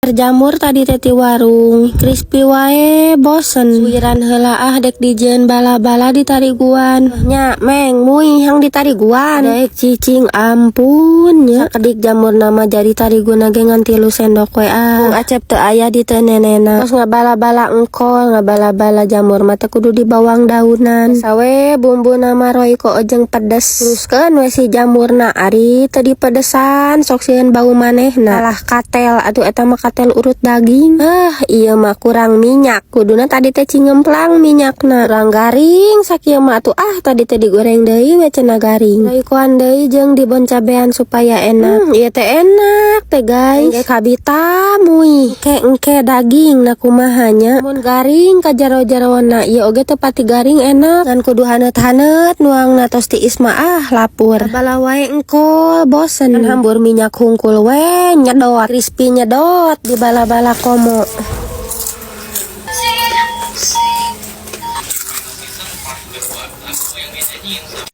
Jamur tadi teh ti warung, crispy wae bosen. Suwiran heula ah, dek dijieun bala-bala di tariguan. Nya, Meng, mui hang di tariguan. Dek cicing, ampun nya. Sakedik jamurna mah jadi tariguna ge ngan 3 sendok we ah. Bung Acep teu aya di teu nenena. Tos ngabala-bala engkol, ngabala-bala jamur mah teh kudu dibawang daunan. Sawe bumbuna mah Royco jeung pedes. Teruskeun we si jamurna, ari teu dipedesan sok sieun bau manehna. Alah, katel atuh eta mah, katel urut daging. Ah, ieu mah kurang minyak. Kuduna tadi teh cingemplang minyakna. Kurang garing sakieu mah atuh ah, tadi teh digoreng deui we cenah garing. Roycoan deui jeung diboncabean supaya enak. Ieu teh enak teh, guys. Engke kabita mui. Engke engke daging na kumaha nya. Mun garing ka jaro-jarona, ieu oge teu pati garing, enak. Ngan kudu haneut-haneut nuangna, tos tiis mah ah, lapur. Bala wae engkol bosen. Kan hambur minyak hungkul we nyedot. Crispy nyedot di bala-bala komo. See, see.